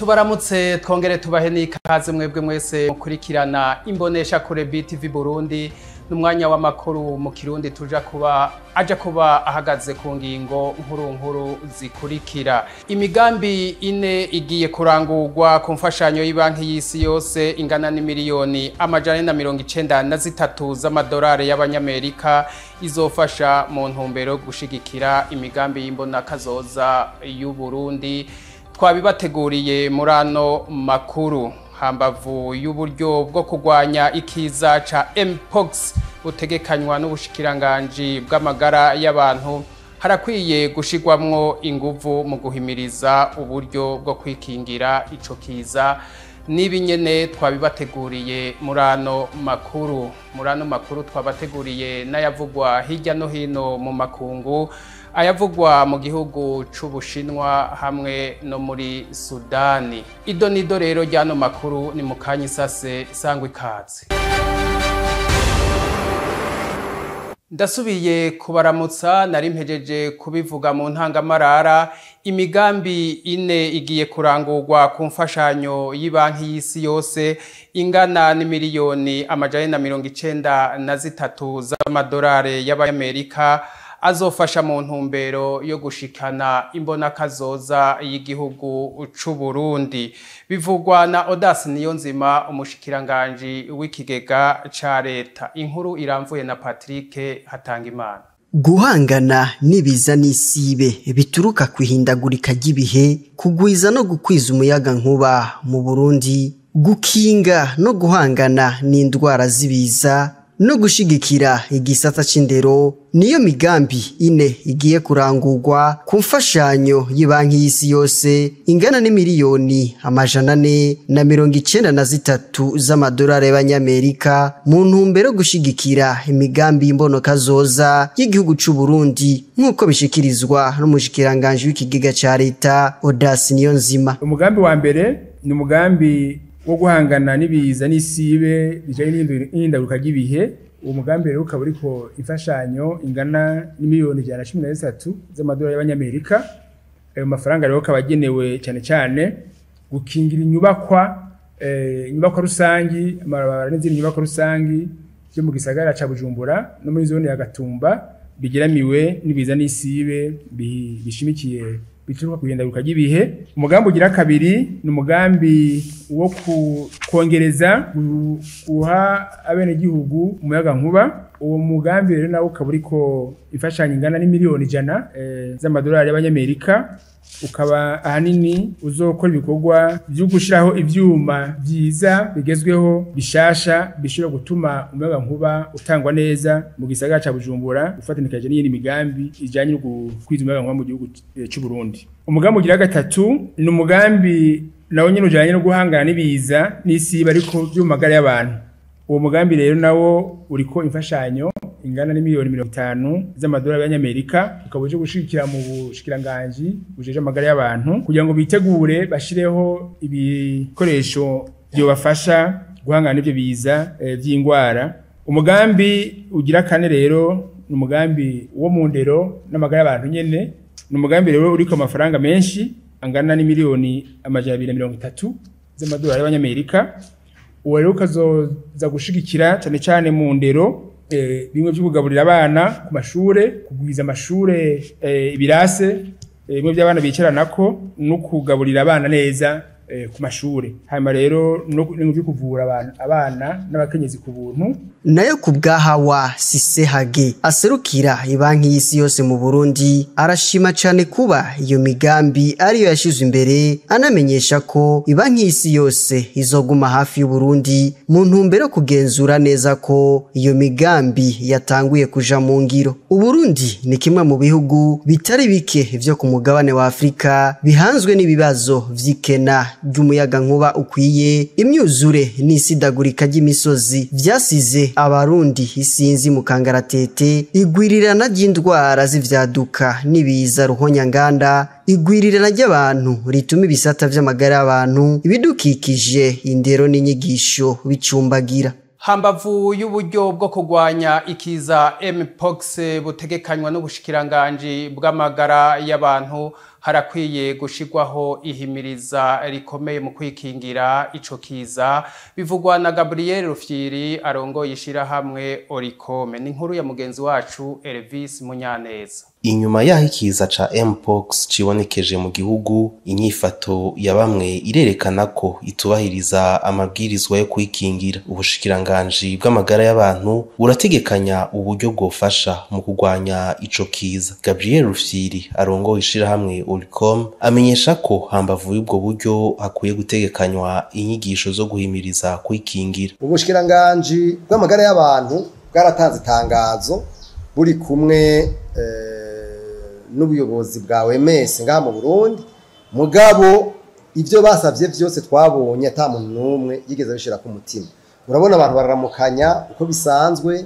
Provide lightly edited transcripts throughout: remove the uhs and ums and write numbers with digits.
Tubaramutse twongere tubahe n'ikaze mwebwe mwese mukurikirana imbonesha kure BTV Burundi n'umwanya w'amakuru mu Kirundi tuja kuba aja kuba ahagaze ku ngingo nkuru nkuru zikurikira. Imigambi ine igiye kurangurwa ku mfashanyo y'ibanki y'isi yose ingana n'imiliyoni 493 z'amadolari y'abanyamerika izofasha mu ntumbero yo gushigikira imigambi y'imbona kazoza y'u Burundi. Twabibateguriye muri ano makuru. Hambavu y'uburyo bwo kurwanya ikiza ca Mpox butegekanywa n'ubushikiranganji bw'amagara y'abantu, harakwiye gushirwamwo inguvu mu guhimiriza uburyo bwo kwikingira ico kiza. Nibi nyene twabibateguriye muri ano makuru. Muri ano makuru twabateguriye n'ayavugwa hirya no hino mu makungu, ayavugwa mu gihugu c'Ubushinwa hamwe no muri Sudani. Ido nido rero ryano makuru ni mukanya isase sangwa ikaze. Ndasubiye kubaramutsa, nari mpejeje kubivuga mu ntangamarara. Imigambi ine igiye kurangurwa ku mfashanyo y'ibanki y'isi yose ingana n'imiliyoni 493 z'amadolari y'abanyamerika azofasha mu ntumbero yo gushikana imbonakazoza y'igihugu c'u Burundi. Bivugwa na Odas Niyonzima, umushikiranganji w'ikigega ca leta. Inkuru iramvuye na Patrick Hatangimana. Guhangana n'ibiza n'isibe bituruka kwihindagurika ry'ibihe, kugwiza no gukwiza umuyaga nkuba mu Burundi, gukinga no guhangana n'indwara z'ibiza no gushigikira igisata c'indero niyo migambi ine igiye kurangurwa ku mfashanyo y'ibanki y'isi yose ingana n'imiliyoni 493 z'amadolari y'abanyamerika mu ntumbero yo gushigikira imigambi y'imbonokazoza y'igihugu c'u Burundi, nk'uko bishikirizwa n'umushikiranganji w'ikigega ca leta Odas Niyonzima. Umugambi wa mbere ni umugambi wo guhangana n'ibiza n'isibe bijanye n'ihindagurika ry'ibihe. Uwo mugambi rero ukaba uriko imfashanyo ingana n'imiliyoni 113 z'amadolari y'abanyamerika. Ayo mafaranga rero akaba agenewe cyane cyane gukingira inyubakwa, inyubakwa rusangi, amabarabara n'izindi nyubakwa rusangi byo mu gisagara ca Bujumbura no muri zone ya Gatumba bigeramiwe n'ibiza n'isibe bishimikiye bituruka kuhindaguruka ry'ibihe. Umugambi ugira kabiri ni umugambi wo kongereza guha abenegihugu umuyaga nkuba. Uwo mugambi rero nawo ukaba uriko imfashanyo ingana n'imiliyoni 100 z'amadolari y'abanyamerika, ukaba ahanini uzokora ibikorwa byo gushiraho ivyuma vyiza bigezweho bishasha bishobora gutuma umuyaga nkuba utangwa neza mu gisagara ca Bujumbura, ufatanikaje n'iyindi migambi ijanye no gukwiza umuyaga nkuba mu gihugu c'u Burundi. Umugambi ugira gatatu ni umugambi nawo nyene ujanye no guhangana n'ibiza n'isibe ariko by'umagara y'abantu. Uwo mugambi rero nawo uriko imfashanyo ingana n'imiliyoni 50 z'amadolari y'abanyamerika, ukaba uje gushigikira mu bushikiranganji bujeje amagara y'abantu kugira ngo bitegure bashireho ibikoresho byobafasha guhangana n'ivyo biza vy'ingwara. Umugambi ugira kane rero ni umugambi wo mu ndero n'amagara y'abantu nyene. Ni umugambi rero uriko amafaranga menshi angana n'imiliyoni 230 z'amadolari y'abanyamerika. Uwo rero ukazoza gushigikira cyane cyane mu ndero, bimwe byo kugaburira abana ku mashure, kugwiza amashure ibirase, bimwe by'abana bicaranako, no kugaburira abana neza ku mashure. Hanyuma rero no byo kuvura abana n'abakenyezi ku buntu. Nayo kubwahawa Sisehage aserukira ibanki y'isi yose mu Burundi arashima cyane kuba iyo migambi ariyo yashizwe imbere, anamenyesha ko ibanki y'isi yose izoguma hafi y'u Burundi mu ntumbero kugenzura neza ko iyo migambi yatanguye kuja mu ngiro. Uburundi ni kimwe mu bihugu bitari bike vyo ku mugabane wa Afrika bihanzwe n'ibibazo vy'ikena ry'umuyaga nkuba ukwiye, imyuzure n'isidagurika ry'imisozi vyasize abarundi isinzi mu kangaratete, igwirirana ry'indwara z'ivyaduka n'ibiza ruhonyanganda, igwirirana ry'abantu rituma ibisata vy'amagara y'abantu, ibidukikije, indero n'inyigisho bicumbagira. Hambavu y'uburyo bwo kurwanya ikiza Mpox butegekanywa n'ubushikiranganji bw'amagara y'abantu, harakwiye gushirwaho ihimiriza rikomeye mu kwikingira ico kiza, bivugwa na Gabriel Rufyiri arongoye ishirahamwe Orikome. Ni inkuru ya mugenzi wacu Elvis Munyaneza. Inyuma yaho ikiza ca Mpox cibonekeje mu gihugu, inyifato ya bamwe irerekana ko itubahiriza amabwirizwa yo kwikingira. Ubushikiranganji bw'amagara y'abantu burategekanya uburyo bwofasha mu kurwanya ico kiza. Gabriel Rufyiri arongoye ishirahamwe Oricom amenyesha ko hambavu y'ubwo buryo hakwiye gutegekanywa inyigisho zo guhimiriza kwikingira. Ubushikiranganji bw'amagara y'abantu bwaratanze itangazo buri kumwe n'ubuyobozi bwa OMS ngaha mu Burundi, mugabo ivyo basavye vyose twabonye ata muntu n'umwe yigeze abishira ku mutima. Urabona abantu bararamukanya uko bisanzwe,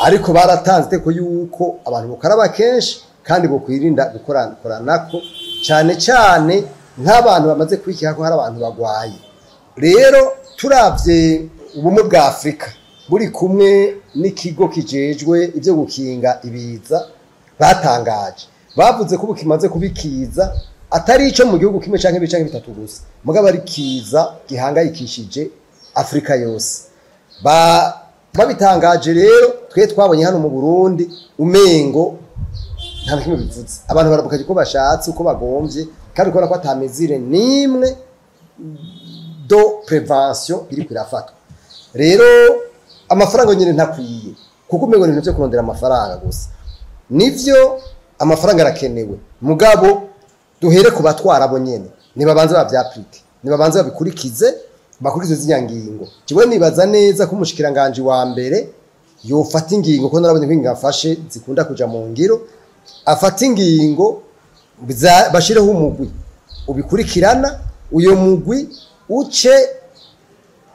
ariko baratanze iteko yuko abantu bokaraba kenshi kandi bokwirinda gukoranako, cyane cyane nk'abantu bamaze kwikeka ko hari abantu bagwaye. Rero turavye ubumwe bwa Afrika buri kumwe n'ikigo kijejwe ivyo gukinga ibiza, batangaje bavuze ko bukimaze kubikiza atari ico mu gihugu kimwe canke bibiri canke bitatu gusa, mugabo ari kiza gihangayikishije Afrika yose. Babitangaje rero twe twabonye hano mu Burundi umengo nta kimwe bivuze, abantu barabukaje ko bashatse uko bagomvye, kandi ukora ko atamezire nimwe do prevention iri kwirafatwa. Rero amafaranga nyine ntakwiye, kuko umengo ni ibintu vyo kurondera amafaranga gusa. Nivyo amafaranga arakenewe, mugabo duhere ku batwara bo nyene, nibabanze bavyaplike, nibabanze babikurikize, bakurikize zinyangingo. Jewe nibaza neza ko umushikiranganje wa mbere yofata ingingo, ko narabonye ko ingingo afashe zikunda kuja mu ngiro, afata ingingo bashireho umugwi ubikurikirana, uyo mugwi uce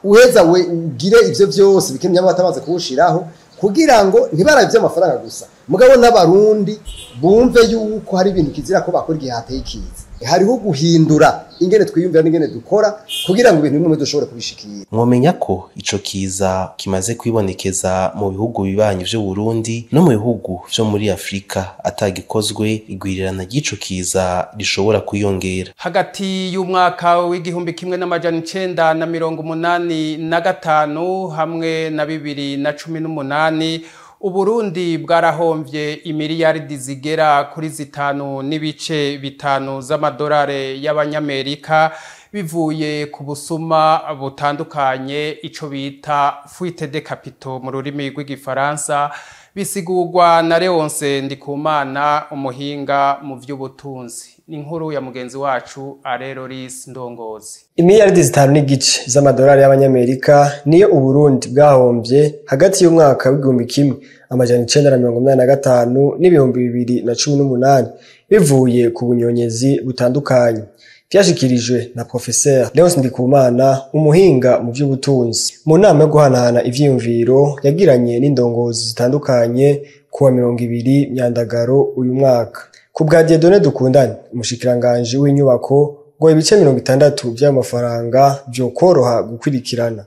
uheza we ugire ivyo vyose bikemye batamaze kuwushiraho, kugira ngo ntibarabe amafaranga gusa, mugabo n'abarundi bumve yuko hari ibintu kizira ko bakora igihe hateye ikiza. Hariho guhindura ingene twiyumvira n'ingene dukora kugira ngo ibintu bimwe dushobore kubishikira. Mwomenya ko ico kiza kimaze kwibonekeza mu bihugu bibanyi vy'u Burundi no mu bihugu vyo muri Afrika, atagikozwe igwirirana ry'ico kiza rishobora kwiyongera. Hagati y'umwaka w'1985 hamwe na 2018, Uburundi bwarahomvye imiliyaridi zigera kuri 5.5 z'amadolari y'abanyamerika bivuye ku busuma butandukanye, ico bita fuite de capitaux mu rurimi rw'igifaransa, bisigurwa na Leonce Ndikumana, umuhinga mu vy'ubutunzi. Ni inkuru ya mugenzi wacu Areroris Ndongozi. Imiliyaridi 5.5 z'amadolari y'abanyamerika niyo Uburundi bwahomvye hagati y'umwaka w'1985 n'ibihumbi 2018 bivuye ku bunyonyezi butandukanye. Vyashikirijwe na Professeur Leonce Ndikumana, umuhinga mu vy'ubutunzi, mu nama yo guhanahana ivyiyumviro yagiranye n'indongozi zitandukanye kuwa 20 Myandagaro uyu mwaka. Ku bwa Dieudonné Dukundane, umushikiranganji w'inyubako, ngo ibice 60 vy'amafaranga vyokoroha gukwirikirana.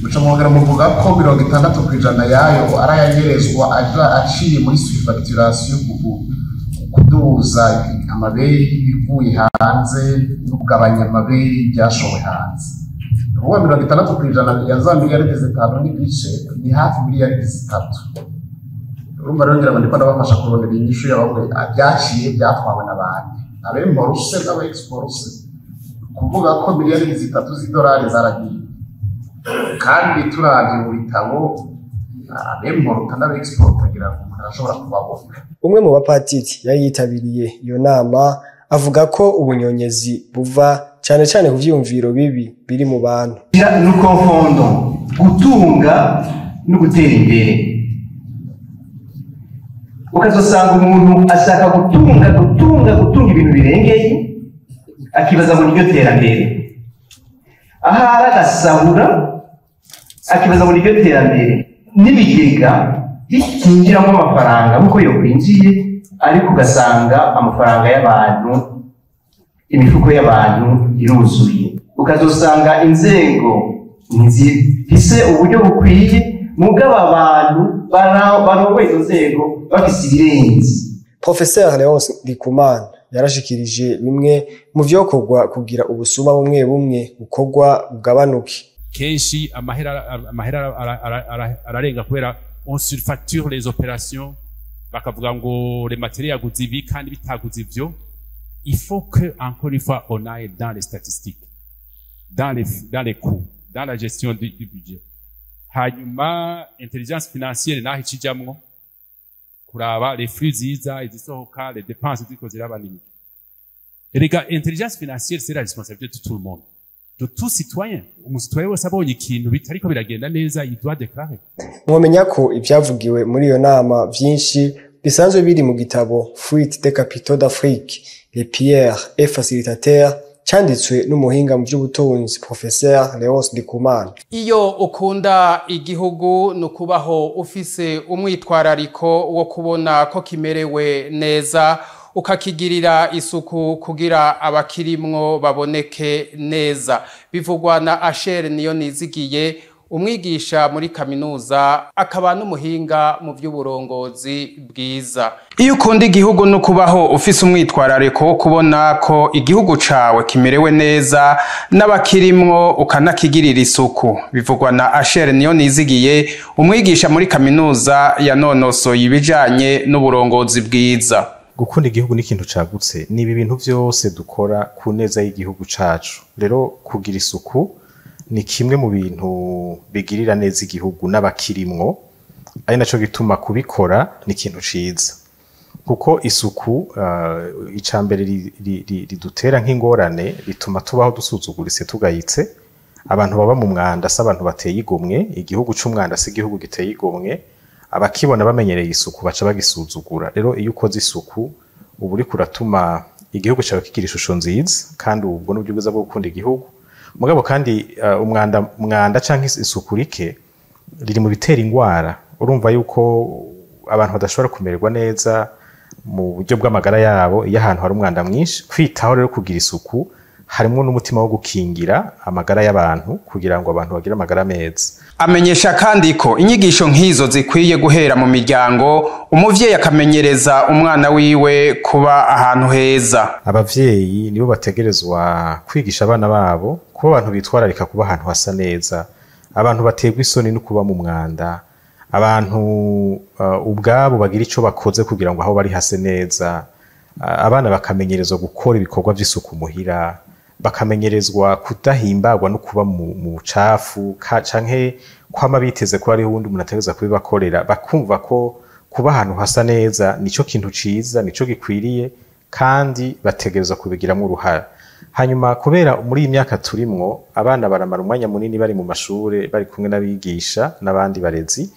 Muca mwongera muvuga ko 60% yayo arayanyerezwa aja aciye muri surfacturation, kuduza amabeyi bivuye hanze no kugabanya amabeyi byashowe hanze. Ubu 60% ya za miliyaridi 5.5 ni hafi miliyaridi 3. Urumva rero ngira ngo ndiko ndabafasha kurondera inyishu y'abagore byaciye byatwawe n'abandi abemporuse n'abaexporuse, kuvuga ko miliyaridi 3 z'idolari zaragiye, kandi turavye mu bitabo abemporuta n'abaexporta kugira ngo umuntu arashobora kubabona. Umwe mu bapatiri yari yitabiriye iyo nama avuga ko ubunyonyezi buva cyane cyane ku vyiyumviro bibi biri mu bantu. Nous confondons gutunga no gutera imbere. Ukazosanga umuntu ashaka gutunga gutunga gutunga ibintu birengeye, akibaza ngo niryo terambere, ahari agasahura akibaza ngo niryo terambere. N'ibigega bikinjiramo amafaranga nkuko yokwinjiye, ariko ugasanga amafaranga y'abantu, imifuko y'abantu iruzuye. Ukazosanga inzego Ntizifise uburyo bukwiye, mugabo abantu barongoye izo nzego bafise ibirenze. Professeur Leonce Ndikumana yarashikirije bimwe mu vyokorwa kugira ubusuma bumwe bumwe bukorwa bugabanuke. Kenshi amahera ararenga kubera on surfacture les opérations, bakavuga ngo les matériaux yaguze ibi kandi bitaguze ivyo. Il faut que encore une fois on aille dans les statistiques, dans les coûts, dans la gestion du budget. Hanyuma intelligence financière naho ikijamwo kuraba les flux ziza, izisohoka, les dépenses ziriko ziraba nini. Erega intelligence financière, c'est la responsabilité de tout le monde, de tout citoyen. Umusitoyen wese abonye ikintu bitariko biragenda neza, il doit déclarer. Mwomenya ko ivyavugiwe muri iyo nama vyinshi bisanzwe biri mu gitabo Fuite des capitaux d'Afrique, les pilleurs et facilitateurs, canditswe n'umuhinga mu vy'ubutunzi Professeur Leonce Ndikumana. Iyo ukunda igihugu nukubaho ufise umwitwarariko wo kubona ko kimerewe neza, ukakigirira isuku kugira abakirimwo baboneke neza. Bivugwa na Asher niyo nizigiye, umwigisha muri kaminuza akaba n'umuhinga mu by'uburongozi bwiza. Iyo ukunda igihugu nukubaho ufise umwitwarariko wo kubona ko igihugu cawe kimerewe neza n'abakirimwo, ukanakigirira isuku. Bivugwa na Asher niyo nizigiye, umwigisha muri kaminuza yanonosoye ibijanye n'uburongozi bwiza. Gukunda igihugu ni ikintu cagutse, ni ibi bintu vyose dukora ku neza y'igihugu cacu. Rero kugira isuku ni kimwe mu bintu bigirira neza igihugu n'abakirimwo, ari naco gituma kubikora ni ikintu ciza, kuko isuku icambere ridutera nk'ingorane, bituma tubaho dusuzuguritse, tugayitse. Abantu baba mu mwanda si abantu bateye igomwe. Igihugu c'umwanda si igihugu giteye igomwe. Abakibona bamenyereye isuku baca bagisuzugura. Rero iyo ukoze isuku uba uriko uratuma igihugu cawe kigira ishusho nziza, kandi ubwo n'uburyo bwiza bwo gukunda igihugu. Mugabo kandi umwanda canke isuku rike riri mu bitera ingwara. Urumva yuko abantu badashobora kumererwa neza mu buryo bw'amagara yabo iyo ahantu hari umwanda mwinshi. Kwitaho rero kugira isuku harimwo n'umutima wo gukingira amagara y'abantu kugira ngo abantu bagire amagara meza. Amenyesha kandi ko inyigisho nk'izo zikwiye guhera mu miryango, umuvyeyi akamenyereza umwana wiwe kuba ahantu heza. Abavyeyi nibo bategerezwa kwigisha abana babo kuba abantu bitwararika kuba ahantu hasa neza, abantu baterwa isoni no kuba mu mwanda, abantu ubwabo bagira ico bakoze kugira ngo aho bari hase neza. Abana bakamenyerezwa gukora ibikorwa vy'isuku muhira, bakamenyerezwa kudahimbagwa no kuba mu bucafu canke kwama biteze ko hariho uwundi umuntu ategerezwa kubibakorera, bakumva ko kuba ahantu hasa neza nico kintu ciza, nico gikwiriye, kandi bategerezwa kubigiramwo uruhara. Hanyuma kubera muri iyi myaka turimwo abana baramara umwanya munini bari mu mashure, bari kumwe n'abigisha n'abandi barezi,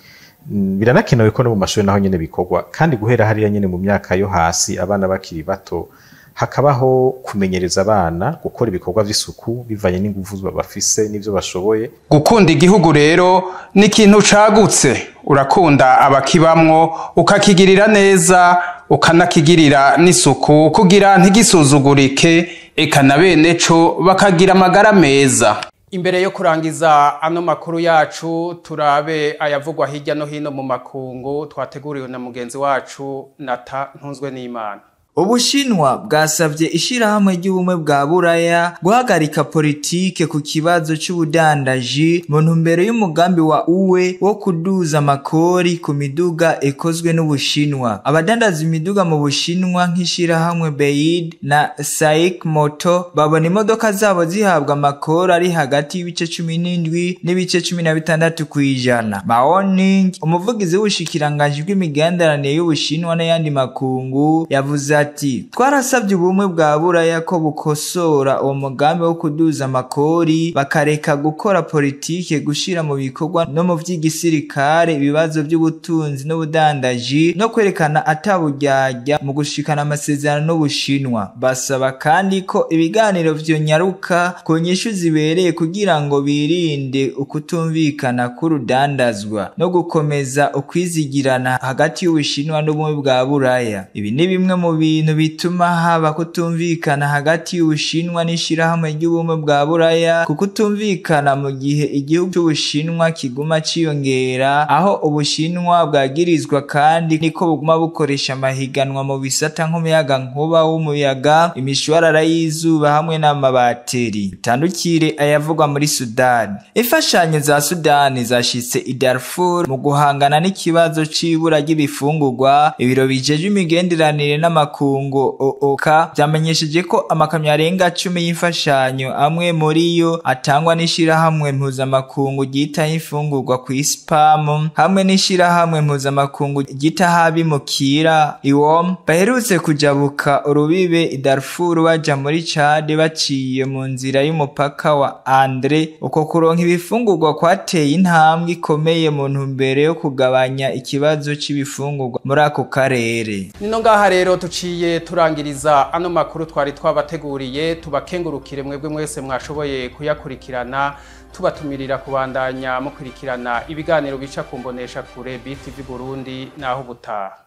biranakenewe ko no mu mashure naho nyene bikorwa, kandi guhera hariya nyene mu myaka yo hasi abana bakiri bato hakabaho kumenyereza abana gukora ibikorwa vy'isuku bivanye n'inguvu bafise n'ivyo bashoboye. Gukunda igihugu rero ni ikintu cagutse, urakunda abakibamwo ukakigirira neza, ukanakigirira n'isuku kugira ntigisuzugurike, eka na bene co bakagira amagara meza. Imbere yo kurangiza ano makuru yacu, turabe ayavugwa hirya no hino mu makungu twateguriwe na mugenzi wacu Nata Ntunzwe n'Imana. Ubushinwa bwasavye ishirahamwe ry'ubumwe bwa Buraya guhagarika politike ku kibazo c'ubudandaji mu ntumbero y'umugambi wa UE wo kuduza amakori ku miduga ikozwe n'Ubushinwa. Abadandaza imiduga mu Bushinwa nk'ishirahamwe Beid na Saik Moto babona imodoka zabo zihabwa amakori ari hagati y'ibice 17 n'ibice 16 kw'ijana. Mao Ning, umuvugizi w'ubushikiranganji bw'imigenderanire y'Ubushinwa n'ayandi makungu, yavuze ati twarasabye ubumwe bwa Buraya ko bukosora uwo mugambi wo kuduza amakori, bakareka gukora politike gushira mu bikorwa no mu vy'igisirikare ibibazo by'ubutunzi n'ubudandaji no kwerekana ataburyarya mu gushikana amasezerano n'Ubushinwa. Basaba kandi ko ibiganiro vyonyaruka ku nyishu zibereye kugira ngo birinde ukutumvikana k'urudandazwa no gukomeza ukwizigirana hagati y'Ubushinwa n'ubumwe bwa Buraya. Ibi ni bimwe mu bintu bituma haba kutumvikana hagati y'Ubushinwa n'ishirahamwe ry'ubumwe bwa Buraya, kuko kutumvikana mu gihe igihugu c'Ubushinwa kiguma ciyongera, aho Ubushinwa bwagirizwa kandi niko buguma bukoresha amahiganwa mu bisata nk'umuyaga nkuba w'umuyaga, imishwarara y'izuba hamwe n'amabateri. Bitandukire ayavugwa muri Sudani. Imfashanyo za Sudani zashitse i Darfur mu guhangana n'ikibazo c'ibura ry'ibifungurwa. Ibiro bijejwe imigenderanire n'amakungu OOK vyamenyesheje ko amakamyo arenga 10 y'imfashanyo, amwe muri yo atangwa n'ishirahamwe mpuzamakungu ryitaho imfungurwa ku isi PAM hamwe n'ishirahamwe mpuzamakungu ryitaho abimukira IOM, baherutse kujabuka urubibe i Darfur baja muri Chad baciye mu nzira y'umupaka wa Andre. Uko kuronka ibifungurwa kwateye intambwe ikomeye mu ntumbero yo kugabanya ikibazo c'ibifungurwa muri ako karere. Nino ngaha rero tuciye turangiriza ano makuru twari twabateguriye, tubakengurukire mwebwe mwese mwashoboye kuyakurikirana, tubatumirira kubandanya mukurikirana ibiganiro bica kumbonesha kure BTV Burundi naho butaha.